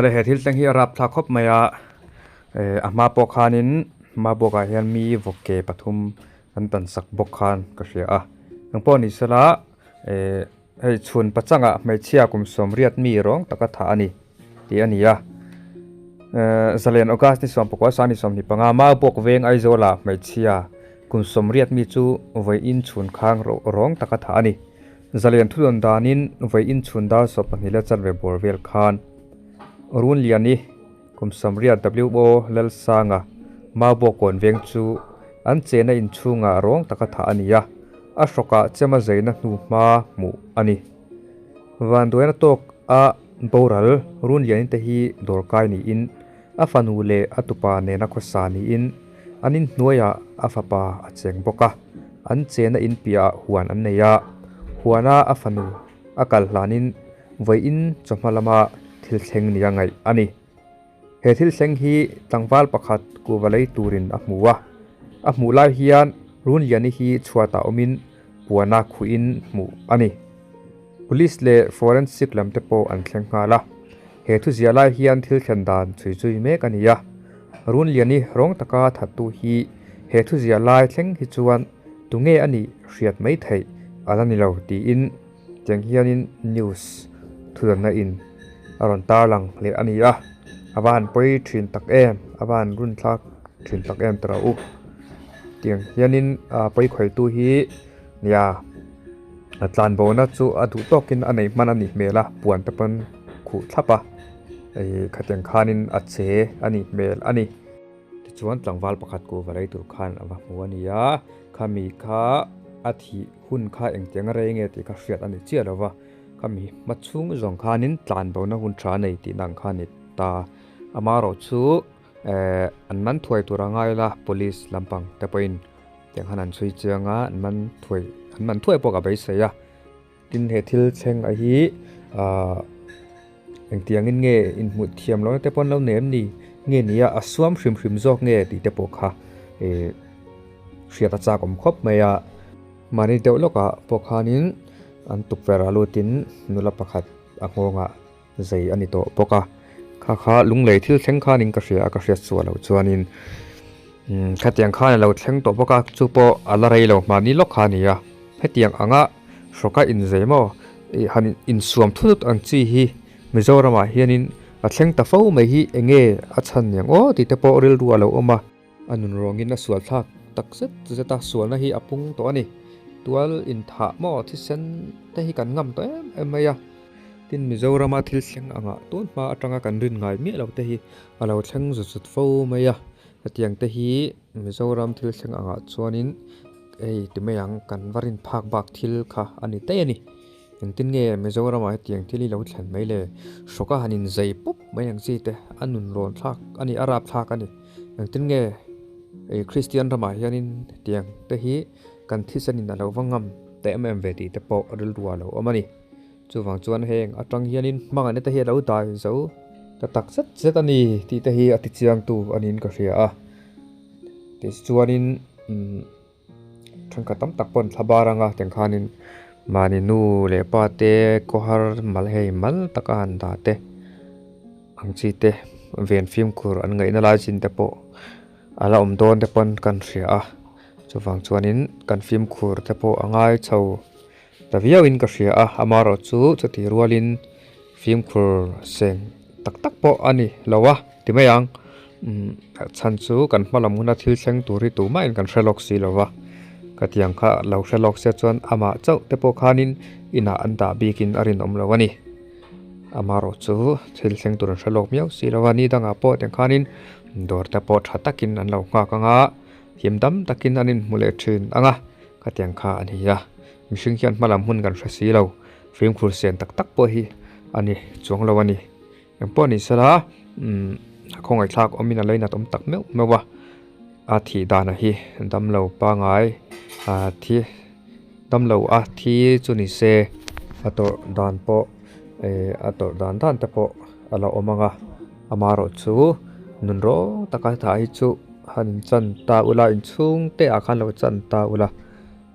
Awle he thil thleng hi a rapthlak khawp mai a, eh a hma pawh khanin hma bawkah hian mi vawk ke pathum an tan sak bawk khan ka hria a engpawh ni sela eh hei chhun pachangah hmeichhia kum sawmriat mi rawng taka thah a ni tih a ni a eh zalen August ni sawm pakua sang ni sawmhnih panga mau bawk veng Aizawlah hmeichhia kum sawmriat mi chu vawi in chhun khang rawng taka thah a ni. Zalian thudawn danin vawi inchhun dar 12 leh chanve bawr vel khan Runliani kum 80 WO Lalsanga Maubawk kawn veng chu an chena inchhungah rawng taka thah a ni a, a hrawkah chema zeina hnu hma hmuh a ni. Vanduaina tawk a boral Runliani te hi dawrkai niin a fanu leh a tupa nena khawsa niin an inhnuaiah a fapa a cheng bawk a. An chena in piahah huan an nei a, huana a fanu a kal hlanin vawiin chawhma lama thil thleng nia ngaih a ni. He thil thleng hi tlangval pakhat kuhva lei turin a hmu a, a hmuh lai hian Runliani hi chhuatah awmin puana khuhin hmuh a ni. Police leh forensic lam te pawh an thleng nghal a, he thuziah lai hian thil thlen dan chhui zui mek a ni a. Runliani rawng taka thattu hi he thuziah lai thleng hi chuan tunge a nih hriat mai theih a la ni lo tiin tiang hianin news thudanna in a rawn tarlang leh a ni a. A va han pawi thin tak em, a va han run thlak thin tak em tawh u. Tiang hianin pawi khawitu hi nia. A tlan bona chu a duh tawkin a nei hman a nih hmel a puan te pawn khuh thlap a ih khatiang khanin a che a nih hmel a ni. Tichuan tlangval pakhat kuhva lei tur khan a va hmu a ni a, khami kha a thih hun kha engtiang a rei nge tih kha hriat a ni chiah lo va, khami hma chhung zawng khanin tlan bona hun tha a nei tih ang kha a ni ta. Amaherawh chu eh an man thuai tur a ngai la police lampang te pawhin. Tiang khan an chhui chiang a, an man thuai an man thuai pawh ka beisei a. Tin he thil thleng a hi ahh engtiangin nge inhmuh thiam lohna te pawh an lo nei em ni? Nge ni a, a suam hrim hrim zawk nge tih te pawh kha ih hriat a chak awm khawp mai a. Mahni deuh lawkah pawh khanin an tukverh ah lutin nula pakhat a nghawngah zei a ni tawh bawk a kha kha lunglei thil thleng khanin ka hria a ka hriat suah loh chuanin umm khatiang khan a lo thleng tawh bawk a chu pawh a la rei lo hmahni lawk kha a ni a hetiang anga hrawka inzei maw ih han insuam thut ang chi hi Mizoramah hianin a thleng ta fo mai hi enge a chhan niang aw tih te pawh rilru a lo awm a. A nun rawngin a sual thlak tak zet zet a, sualna hi a pung tawh a ni. Tual inthah maw thisen te hi kan ngam tawh em em mai a. Tin, Mizorama thil thleng angah tun hma atanga kan rin ngai miah lo te hi a lo thleng zut zut fo mai a. Hetiang te hi Mizoram thil thleng angah chuanin hei ti mai ang kan va rin phak bak thil kha a ni daih a ni. Engtin nge Mizoramah hetiang thil hi lo thlen mai le? Hrawka han inzei pup mai ang chi te, a nun rawn thlak a ni, a rap thlak a ni. Engtin nge ei Kristian ramah hianin hetiang te hi kan thisenin a lo va ngam ta em em ve tih te pawh rilru a lo awm a ni. Chuvang chuan heng atang hianin hmangaihna te hi a lo dai zo ta tak zet zet a ni tih te hi a tichiangtu a niin ka hria a. Tichuanin umm. Thenkhat tam tak pawh an thla bar anga tiang khanin mahni nu leh pa te khawhar mal hei mal taka han dah te ang chi te ven fimkhur an ngaihna lai chin te pawh a la awm dawn te pawn kan hria a chuvang chuanin kan fimkhur te pawh a ngai chho ta viauin ka hria a amaherawhchu chutih rualin Fimkhur seng tak tak pawh a ni lo a ti mai ang. Umm chhan chu kan hma lam huna thil thleng tur hi tumahin kan hre lawk si lo va. Ka tiang kha lo hre lawk sia chuan amah chauh te pawh khanin inah an dah bikin a rinawm lo a ni. Amaherawh chu thil thleng tur an hre lawk miau si lo va, ni dangah pawh tiang khanin dawr te pawh tha takin an lo nghak ang a, him dam takin an inhmu leh thin ang a, ka tiang kha a ni a. Mihring hian hma lam hun kan hre si lo. Fimkhur sen tak tak pawh hi a ni chuang lo a ni. Engpawh ni sela umm a khawngaihthlak awmin a leinat awm tak meuh meuh a, a thih dana hi damlo pangai a thi damlo a thi chu ni se a tawrh dan pawh eh a tawrh dan dan te pawh a la awm ang a, amaherawh chu nun rawng taka thah hi chu han inchan ta ula inchhung te ah khan lo chan ta ula.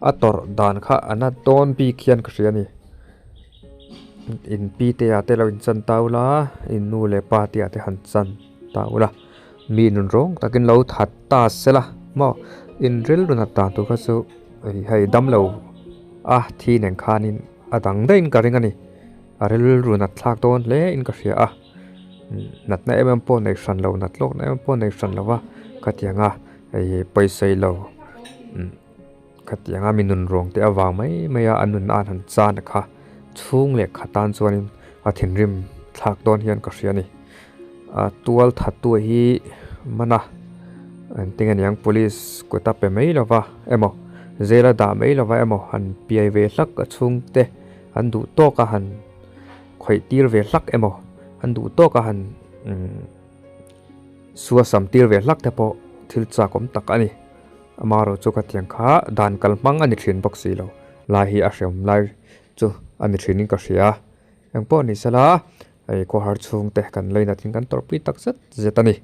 A tawrh dan kha a na dawn bik hian ka hria a ni. In pi te ah te lo in chan ta ula in nu leh pa te ah te han chan ta ula mi nun rawng takin lo that ta se la maw in rilru nat dan tur kha chu hei damlo a thi nen khanin a dang daih in ka ring a ni a rilru nat thlak dawn hle in ka hria a natna em em pawh nei hran lo nat lawkna em em pawh nei hran lo va khatianga hei pawisai lo Khatianga mi nun ruang te avang mai mai a an nunna an han chan kha chhung leh khat tan chuanin a thinrim thlak dawn hian ka hria a ni. A tual thattu hi mana engtin aniang police kut a pe mai lova emaw jail a dah mai lova emaw han piai ve hlak a chhungte an duh tawk a han khawih tir ve hlak emaw an duh tawk a han umm suasam tir ve hlak te pawh thil chak awm tak a ni. Amaherawh chu khatiang kha dan kal hmang a ni thin bawk si lo lai hi a hreawm lai chu a ni thinin ka hria engpawh ni sela hei khawhar chhungte kan lei natin kan tawrhpui tak zet zet a ni.